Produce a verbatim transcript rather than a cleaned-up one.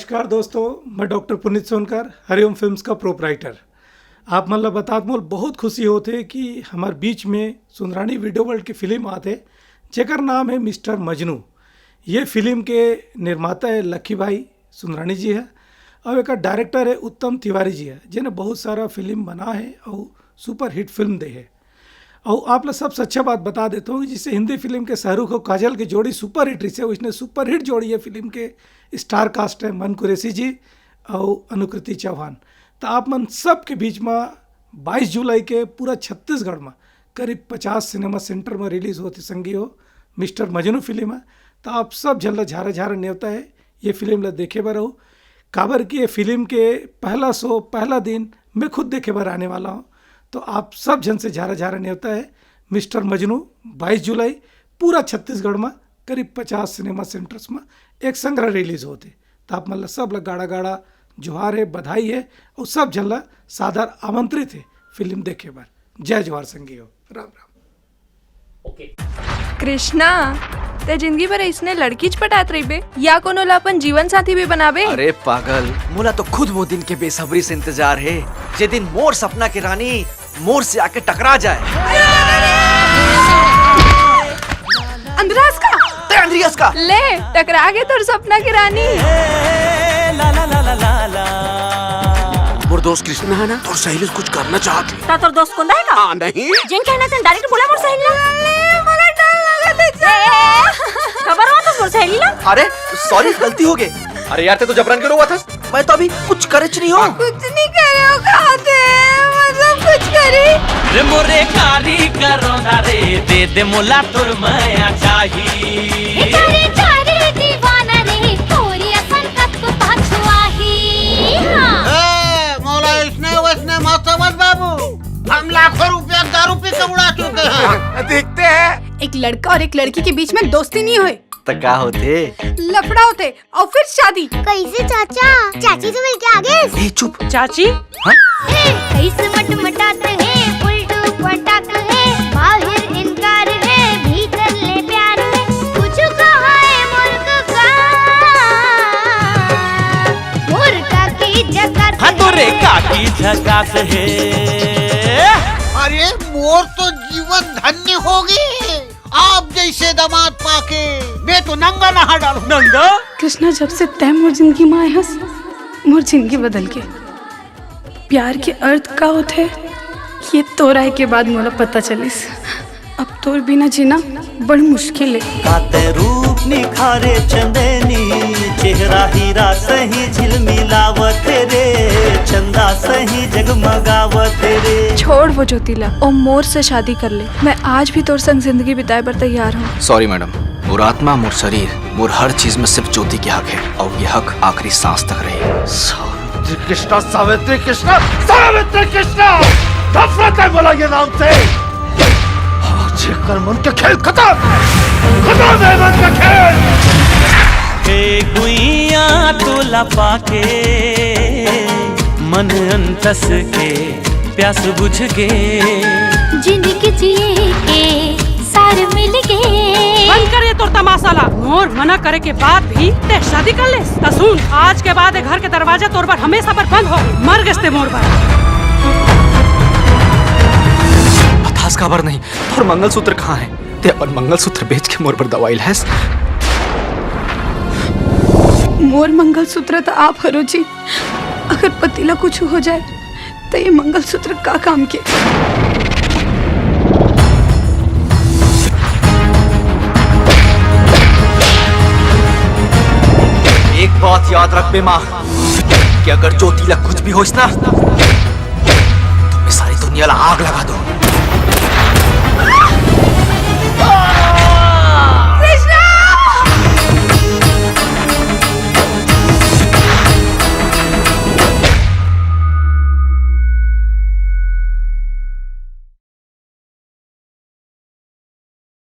नमस्कार दोस्तों, मैं डॉक्टर पुनीत सोनकर, हरिओम फिल्म्स का प्रोपराइटर। आप मन ला बतात मोला बहुत खुशी होत हे कि हमार बीच में सुंदरानी वीडियो वर्ल्ड की फिल्म आत हे, जेकर नाम है मिस्टर मजनू। ये फिल्म के निर्माता है लक्की भाई सुंदरानी जी है, और एक डायरेक्टर है उत्तम तिवारी जी है, जेने बहुत सारा फिल्म बना है और सुपरहिट फिल्म दे है। और आप ला सबसे अच्छा बात बता देता हूँ कि जिससे हिंदी फिल्म के शाहरुख और काजल के जोड़ी सुपरहिट रही है, उसने सुपरहिट जोड़ी है फिल्म के स्टार कास्ट है मन कुरैशी जी और अनुकृति चौहान। तो आप मन सब के बीच में बाईस जुलाई के पूरा छत्तीसगढ़ में करीब पचास सिनेमा सेंटर में रिलीज होत हे संगी हो मिस्टर मजनू फिल्म है। तो आप सब झन ला झारा झारा नेवता है ये फिल्म ला देखे बर हो, काबर कि ये फिल्म के पहला शो, पहला दिन मैं खुद देखे बर आने वाला हूँ। तो आप सब झन से झारा झारा नेवता है मिस्टर मजनू बाईस जुलाई पूरा छत्तीसगढ़ में करीब पचास सिनेमा सेंटर्स में एक संग्रह रिलीज होत हे। तो आप मन ला सब ला गाड़ा गाड़ा जोहार है, बधाई है और सब झन ला सादर आमंत्रित है फिल्म देखे बर। जय जोहार संगी हो, राम राम। कृष्णा, ते जिंदगी भर इसने लड़कीच पटात रहिबे या कोनो ला अपन जीवन साथी भी बनाबे? अरे पागल, मोला तो खुद वो दिन के बेसब्री से इंतजार हे, जे दिन मोर सपना के रानी मोर से आके टकरा जाए। अंधरास का? ते अंधरियस का? ले, टकरा गे तोर सपना के रानी। मोर दोस्त कृष्णा है ना, तोर सहेली से कुछ करना चाहत हे। ता तोर दोस्त कोंदा है का? हाँ, नहीं। जेन कहना तेन डायरेक्ट बोला मोर सहेली ला। ले, मोला डर लगत हे। ए, ए, ए, खबर हुआ तो मोर सहेली ला? अरे, सॉरी, गलती हो गई। अरे यार, ते तो जबरन के रोवा था। मैं तो अभी कुछ करे च नहीं हो। कुछ नहीं करे हो, कहा थे, मतलब कुछ करी। रे मोरे कारी करोना रे, दे दे मोला तोर मया चाही। कारी कारी दीवाना रे, तोरी असन कत को पाछुआही। हाँ। ए, मोला इसने वैसने मत समझ बाबू, हम लाखों रुपया दारू पी के उड़ा चुके हैं। देखते हैं। एक लड़का और एक लड़की के बीच में दोस्ती नहीं होए। त का होथे? लफड़ा होथे और फिर शादी। कैसे चाचा? चाची से मिलके आ गए? ए, चुप। चाची? हाँ? ए, कैसे मटमटात है, उल्टू पटाक है, बाहर इनकार है, भीतर ले प्यार है, कुछ कहा है मुल्क का। मोर काकी झकास हाँ, तोरे काकी झकास है। अरे, मोर तो जीवन धन्य हो गए। आप जैसे दामाद पाके मैं तो नंगा नहा डालूं। नंगा? कृष्णा, जब से तै मोर जिंदगी में आए हस, मोर जिंदगी बदल गे। प्यार के अर्थ का होथे, ये तोर आए के बाद मोला पता चलिस। अब तोर बिना जीना बड़ मुश्किल हे। काते रूप निखारे चंदेनी, चेहरा हीरा सही झिलमिलावत रे, चंदा सही जगमगावत रे। छोड़ वो ज्योतिला, ओ मोर से शादी कर ले। मैं आज भी तोर संग जिंदगी बिताए बर तैयार हूँ। सॉरी मैडम, मोर आत्मा, मोर शरीर, मोर हर चीज में सिर्फ ज्योति के हक है और ये हक आखिरी सांस तक रहे। सावित्री कृष्णा, सावित्री कृष्णा, सावित्री कृष्णा, नफरत है बोला ये नाम से। आज ये कर मन के खेल खत्म, खत्म है मन का खेल। ए गुइया तोला पाके मन अंतस के प्यास बुझ गे। जिंदगी जिए के सार मिल गे। बंद कर ये तोर तमाशा ला। मोर मना करे के बाद भी ते शादी कर ले। त सुन, आज के बाद ये घर के दरवाजा तोर बर हमेशा बर बंद हो। मर गेस ते मोर बर। बतास काबर नहीं, तोर मंगलसूत्र कहाँ है? ते अपन मंगलसूत्र बेच के मोर बर दवाई लायस। मोर मंगलसूत्र त आप हरो जी, अगर पति ला कुछ हो जाए त ये मंगलसूत्र का काम के? एक बात याद रख बे माँ, कि अगर ज्योति ला कुछ भी होइस ना, तो मैं सारी दुनिया ला आग लगा दूं।